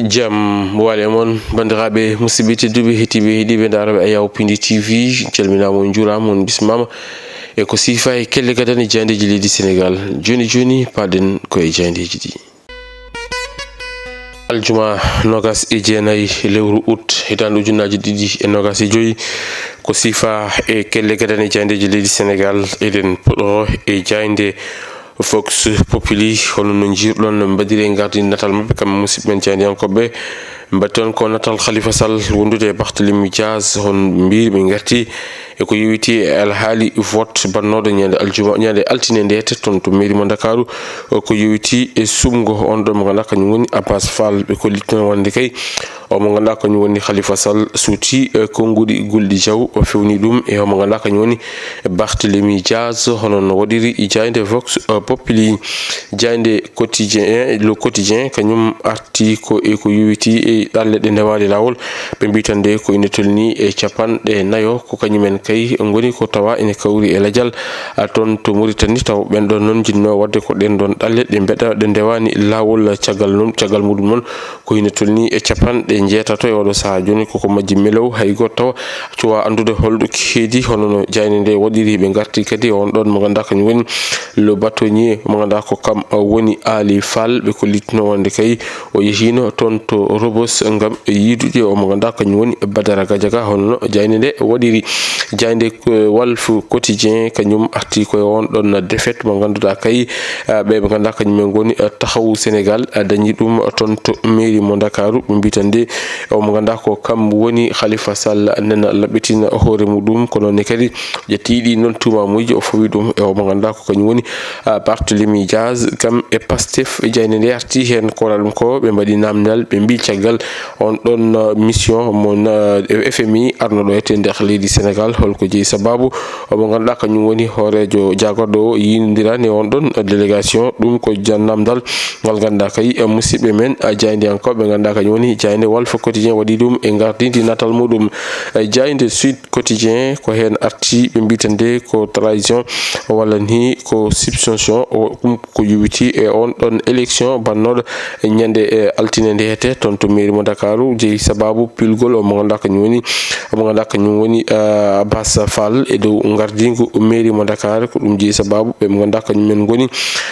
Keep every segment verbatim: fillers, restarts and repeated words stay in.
Jam waali e mon, banndiraaɓe musidɓe tedduɓe, heɗiiɓe, heɗiiɓe ndaarooɓe Ayaw Pindi T V, calminaama, on njuuraama, on bismaama. E ko siifa e kelle gadane jayndeeji leydi Senegaal. Jooni jooni, paaɗen ko e jayndeeji ɗi. Aljuma noogas e jeenayi lewru ut, hitaande ujunnaaji ɗiɗi e noogas e joy, ko siifa e kelle gadane jayndeeji leydi Senegaal. Eɗen puɗɗoo e jaaynde Vox Populi, hono no njiiruɗon no mbaɗiri e ngardi natal maɓɓe, kamɓe musidɓe men jayndiyankooɓe. Mbaɗi toon ko natal Khalifa Sall wondude e Barthélémy Dias, hono mbiiri ɓe ngarti e ko yowiti e alhaali vote bannooɗo ñande aljuma, ñande altine ndeete toon to mairie mo Ndakaaru, ko yowiti e suɓngo on ɗon mo ngannduɗaa kañum woni Abass Fall. Ɓe kolliti noon wonde kay o mo ngannduɗaa kañum woni Khalifa Sall suuti, eh, konnguɗi gulɗi jaw, o fewni ɗum e o mo ngannduɗaa kañum woni Barthélémy Dias, hono no waɗiri jaaynde Vox, eh, Populi. Jaaynde Quotidien, Le Quotidien, kañum arti ko e ko yowiti e ɗalle ɗe ndewaali laawol. Ɓe mbii tan de ko ine tolni e capanɗe nayo, ko kañumen kay ngoni ko tawa ine kawri e lajal, a, toon to Mauritanie, taw ɓen ɗon noon njinnoo waɗde ko ɗen ɗon ɗalle ɗe mbeɗa, ɗe ndewaani laawol. Caggal noon, caggal muɗum noon, ko ine tolni e capanɗe njeetato e oɗo sahaa jooni, koko majji melew, hay gooto tawa cuwa anndude holɗo keedi. Hono no jaaynde nde waɗiri, ɓe ngarti kadi e on ɗon mo ngannduɗaa kañum woni le bâtonnier, mo ngannduɗaa ko kam, uh, woni Aali Fall. Ɓe kollitino wonde kay o yehiino toon to Rebeuss ngam yiidude o mo ngannduɗaa kañum woni Badara Gadiaga, hono no jaaynde nde waɗiri. Jaaynde, uh, Walf Quotidien kañum arti ko e on ɗon défaite mo ngannduɗaa kay, uh, ɓe ɓe ngannduɗaa kañum en ngoni, uh, Taxawu Sénégal, uh, dañi ɗum toon to mairie mo Ndakaaru. Ɓe mbii tan de o mo ngannduɗaa ko kam woni Khalifa Sall nena laɓɓitina hoore muɗum, kono ne kadi ƴetti ɗi noon tuumamuuji, o fawi ɗum e o mo ngannduɗaa ko kañum woni, ah, Barthélémy Dias, kam e Pastef. Jaaynde nde arti heen, ko waɗa ɗum ko ɓe mbaɗi naamndal, ɓe mbii caggal on ɗon, ah, mission mo, ah, F M I arnoɗo e nder leydi Senegaal, holko jeyi sababu o mo ngannduɗaa kañum woni hooreejo jaagorɗo o yiindirani e on ɗon délégation. Ɗum ko jan-, naamndal ngal ngannduɗaa kay, eh, musidɓe men, ah, jaayndiyankooɓe ngannduɗaa kañum woni jaaynde Walf Quotidien waɗi ɗum e ngardiindi natal muɗum. Eh, jaaynde Sud Quotidien ko heen arti, ɓe mbii tan de ko trahison walla ni ko substitution, o, ɗum ko yowiti e on ɗon élection bannooɗo ñande, eh, altine ndeete toon to mairie mo Ndakaaru, jeyi sababu pilgol o mo ngannduɗaa kañum woni, o mo ngannduɗaa kañum woni, eh, Abass Fall e dow ngardiingu mairie mo Ndakaaru. Ko ɗum jeyi sababu ɓe mo ngannduɗaa kañum en ngoni,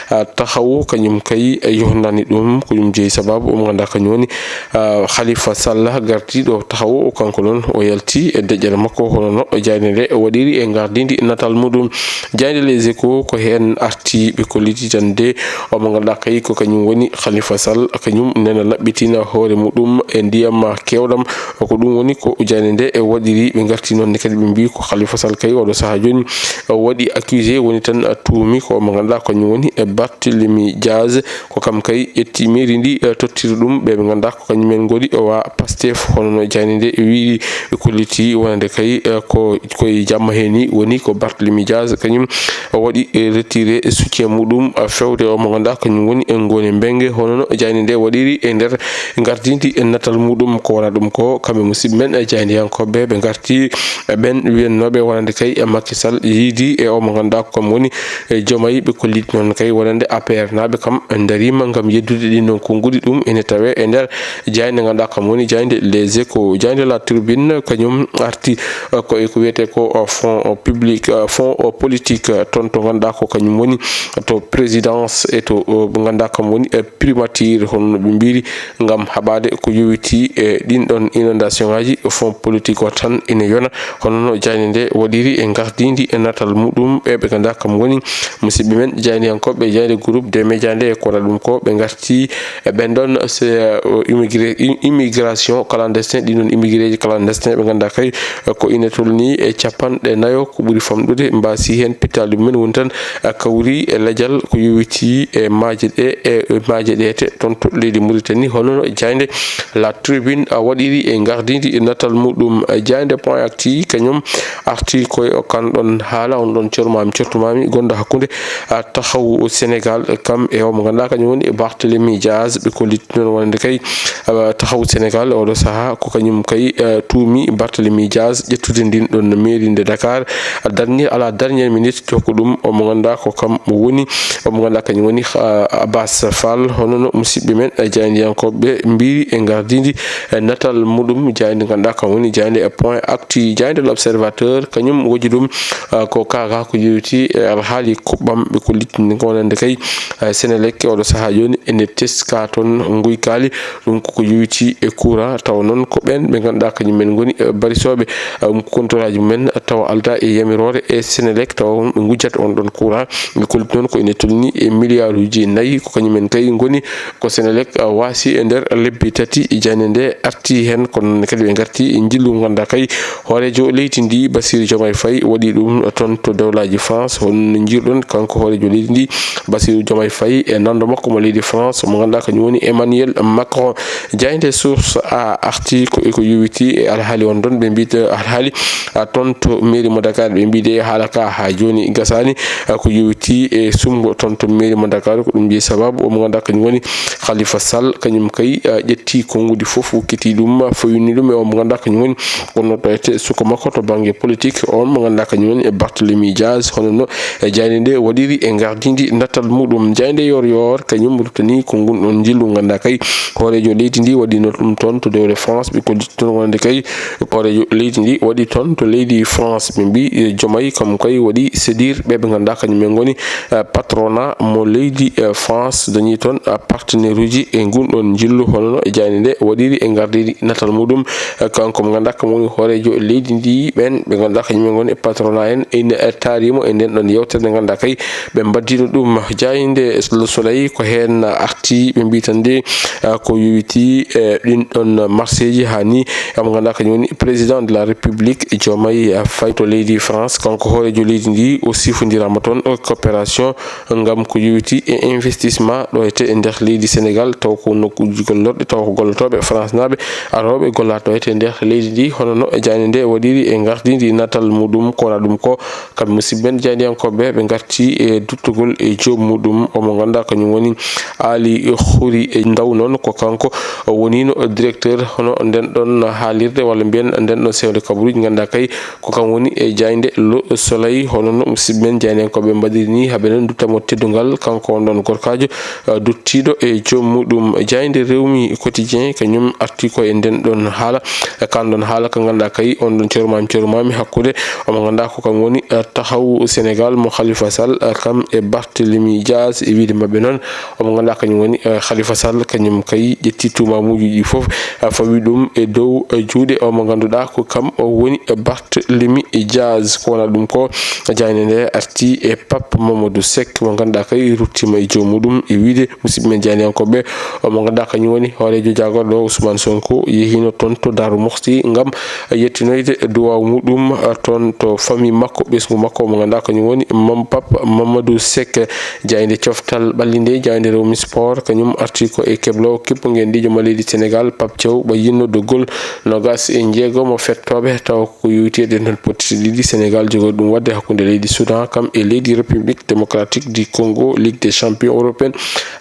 ah, Taxawu, kañum kay, eh, yohnani ɗum. Ko ɗum jeyi sababu o mo ngannduɗaa kañum woni, ah, Khalifa Sall, gardiiɗo Taxawu, o kanko noon o yalti e deƴƴere makko, hono no jaaynde nde waɗiri e ngardiindi natal muɗum. Jaaynde Les Échos ko heen arti, ɓe kolliti tan de o mo ngannduɗaa kay ko kañum woni Khalifa Sall, kañum nena laɓɓitina hoore muɗum e ndiyam keewɗam. Ko ɗum woni ko jaaynde nde e waɗiri. Ɓe ngarti noon ne kadi ɓe mbii ko Khalifa Sall kay oɗo sahaa jooni o waɗi accusé, woni tan tuumi ko mo ngannduɗaa kañum woni e Barthélémy Dias. Ko kam kay ƴetti mairie ndi, eh, tottiri ɗum ɓe ɓe ngannduɗaa ko kañum en ngoni o wa Pastef, hono no jaaynde nde wiiri. Ɓe kolliti wonande kay, eh, ko koye jamma hee ni woni ko Barthélémy Dias kañum o waɗi, eh, retiré soutien muɗum, eh, fewde o mo ngannduɗaa kañum woni e Ngoone Mbengue, hono no jaaynde nde waɗiri e nder ngardiindi e natal muɗum. Ko wona ɗum ko kamɓe musidɓe men, eh, jaayndiyankooɓe ɓe ngarti, eh, ɓen wiyannooɓe wonande kay, eh, Macky Sall yiidi e o mo ngannduɗaa ko kam woni, eh, Diomaye. Ɓe kolliti noon kay wonande A P R naaɓe kam ndariima ngam yeddude ɗin noon konnguɗi. Ɗum ene tawee e nder jaaynde ngannduɗaa kam woni jaaynde Les Échos. Jaaynde La Tribune kañum arti, eh, ko e ko wiyetee ko, eh, fonds, eh, public, eh, fonds, eh, politique, eh, toon to ngannduɗaa ko kañum woni to présidence e to, eh, ngannduɗaa kam woni, eh, primature, hono no ɓe mbiiri, ngam haɓaade ko yowiti e ɗin ɗon inondation ngaji. Fonds politique o tan ina yona, hono no jaaynde nde waɗiri e ngardiindi e natal muɗum e ɓe ngannduɗaa kam ngoni musidɓe men jaayndiyankooɓe jaaynde groupe des médias nde. Ko waɗa ɗum ko ɓe ngarti e ɓen ɗon, c'est, euh, immigré, i-, immigration clandestin, ɗin ɗon immigré ji clandestin ɓe ngannduɗaa kay, euh, ko ina tolni e capanɗe nayo, ko ɓuri famɗude mbaasi heen pittaali mumen woni tan, euh, kawri e lajal ko yowiti e maaje ɗe, e maaje ɗe te toon to leydi Mauritanie, hono no jaaynde La Tribune a waɗiri e ngardiindi e natal muɗum. Jaaynde Point Actu kañum arti koye o kan ɗon haala, on ɗon cormaami, cortumaami, gonɗo hakkunde, a, Taxawu Sénégal, kam e o mo ngannduɗaa kañum woni Barthélémy Dias. Ɓe kolliti noon wonande kay, a, Taxawu Sénégal oɗo sahaa, ko kañum kay, eh, tuumi Barthélemy Diaz ƴettude ndin ɗon mairie nde Dakar, darni à la dernière minute, jokko ɗum omo ngannduɗaa ko kam woni, omo ngannduɗaa kañum woni, ah, Abbas Fall. Hono no musidɓe men, eh, jaayndiyankooɓe mbiiri e ngardiindi, eh, natal muɗum, jaaynde ngannduɗaa kam woni jaaynde e Point Actu, jaaynde L'Observateur, kañum wojji ɗum, ah, ko kaaka ko yowiti e alhaali kuɓɓam ɓe ko littinde ko wonande kay, eh, Sénélec oɗo sahaa jooni ene teska toon nguykaali. Ɗum koko yowiti e courant, tawa noon ko ɓeen ɓe ngannduɗaa kañum men ngoni, eh, barisooɓe, eh, um, kontoraaji mumen, tawa aldaa e yamiroore e Sénélec, tawa on ɓe ngujjata on ɗon courant. Ɓe kollitii noon ko ene tolni e miliyaaruuji nayi, ko kañum men kay ngoni ko Sénélec, eh, waasi e nder lebbi tati jaaynde nde arti heen, kono noon kadi ɓe ngarti e njillu ngannduɗaa kay hooreejo leydi ndi Bassirou Diomaye Faye waɗi ɗum toon to dowlaaji France. Hono no njiirɗon kanko hooreejo leydi ndi Bassirou Diomaye Faye e nanndo makko mo leydi France mo ngannduɗaa kañum woni Emmanuel Macron. Jaaynde Source A arti ko e ko yowiti e alhaali on ɗon, ɓe mbiyi alhaali, a, toon to mairie mo Dakar, ɓe mbiyi de haala ka haa jooni gasaani, a, ko yowiti e suɓngo toon to mairie mo Dakar, ko ɗum jeyi sababu omo ngannduɗaa kañum woni Khalifa Sall, kañum kay, a, ƴetti konnguɗi fof, wokkitii ɗum, fawini ɗum e omo ngannduɗaa kañum woni kono to ete suka makko to bannge politique, on mo ngannduɗaa kañum woni e Barthélemy Diaz. Hono no e jaaynde nde waɗiri e ngardiindi natal muɗum. Jaaynde Yoor Yoor kañum ruttani ko ngun ɗon njillu ngannduɗaa kay hooreejo leydi ndi waɗino ɗum toon to dewre France, ɓe kolliti toon wonande kay hooreejo leydi ndi waɗi toon to leydi France. Ɓe mbi, eh, Diomaye kam kay waɗi séduire ɓe ɓe ngannduɗaa kañum en ngoni, eh, patronat mo leydi, eh, France, dañi toon, eh, partenaire uji e ngun ɗon njillu, hono no e jaaynde nde waɗiri e ngardiindi natal muɗum. Eh, kanko mo ngannduɗaa kam woni hooreejo leydi ndi, ɓeen ɓe ngannduɗaa kañum en ngoni e patronat en, ina, eh, taarimo e nden ɗon yewtere nde ngannduɗaa kay ɓe mbaddino ɗum. Jaaynde Le Soleil ko heen arti, ɓe mbi tan de, eh, ko yowiti, eh, ɗin ɗon marseji haa ni, eh, mo ngannduɗaa kañum woni président de la République Diomaye, eh, Faye to leydi France, kanko hooreejo leydi ndi o sifondiraama toon, eh, coopération ngam ko yowiti e investissement ɗo ete e nder leydi Sénégal, taw ko nokkuuji gollorɗi, taw ko gollotooɓe France naaɓe arooɓe gollaa ɗo ete e nder leydi ndi. Hono no jaaynde nde waɗiri e ngardiindi natal muɗum, ko wona ɗum ko kamɓe musidɓe men jaayndiyankooɓe ɓe ngarti e duttugol e joom muɗum, omo ngannduɗaa kañum woni Aly Khoury Ndaw. Noon ko kanko wonino directeur hono nden ɗon haalirde walla mbiyen nden ɗon sewde kabaruuji, ngannduɗaa kay ko kam woni e jaaynde Le Soleil. Hono no musidɓe men jaayndiyankooɓe mbaɗiri ni, haa ɓe noon duttamo teddungal, kanko on ɗon gorkaajo, eh, duttiiɗo e joom muɗum. Jaaynde Rewmi Quotidien kañum arti ko e nden ɗon haala, e kan ɗon haala ka ngannduɗaa kay on ɗon cerumaami cerumaami hakkunde omo ngannduɗaa ko kam woni, eh, Taxawu Sénégal mo Khalifa Sall, eh, kam e Barthélemy Diaz. E wiide maɓɓe noon omo ngannduɗaa kañum woni, eh, Khalifa Sall, kañum kay ƴetti tuumaamuuji ɗi fof, eh, fawi ɗum e dow, eh, juuɗe o mo ngannduɗaa ko kam o woni, eh, Barthélemy Diaz. Ko wona ɗum ko jaaynde nde arti e Pape Mamadou Seck mo ngannduɗaa kay ruttiima e joom muɗum e wiide musidɓe men jaayndiyankooɓe, omo ngannduɗaa kañum woni hooreejo jaagorɗo Ousmane Sonko yehiino toon to Darou Mouhty ngam yettinoyde duwaaw muɗum, eh, toon to famille makko, ɓesngu makko, omo ngannduɗaa kañum woni Mam-, Pape Mamadou Seck. Jaaynde coftal ɓalli nde, jaaynde Rewmi Sport, kañum arti ko e keblo kippu ngendiijo mo leydi Sénégal, Pape Thiaw, ɓayyinno doggol noogas e jeego mo fettooɓe, taw ko yowiti e ɗen ɗon pottite ɗiɗi Sénégal jogori ɗum waɗde hakkunde leydi Soudan kam e leydi République Démocratique du Congo, Ligue des Champions européennes.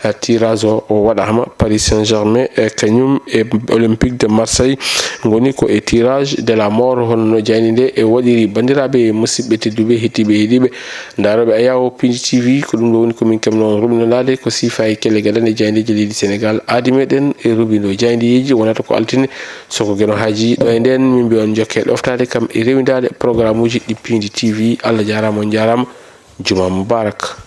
Eh, tirage o, o waɗaama, Paris Saint-Germain, eh, kañum e Olympique de Marseille ngoni ko e tirage de la mort, hono no jaaynde nde e waɗiri. Banndiraaɓe musidɓe tedduɓe, heɗtiiɓe, heɗiiɓe, ndaarooɓe Ayawo Pindi T V, ko ɗum ɗo woni ko min keɓno on rubinolaade ko siifa e kelle gadane jaayndiji leydi Sénégal. Aadi meɗen e rubindo jaayndiji wonata ko altine, so ko Geno Haaji ɗo e nden, min mbiya on jokke ɗoftaade kam e rewindaade programme uji ɗi Pindi T V. Allah jaaraama, on njaaraama. Juma mubarak.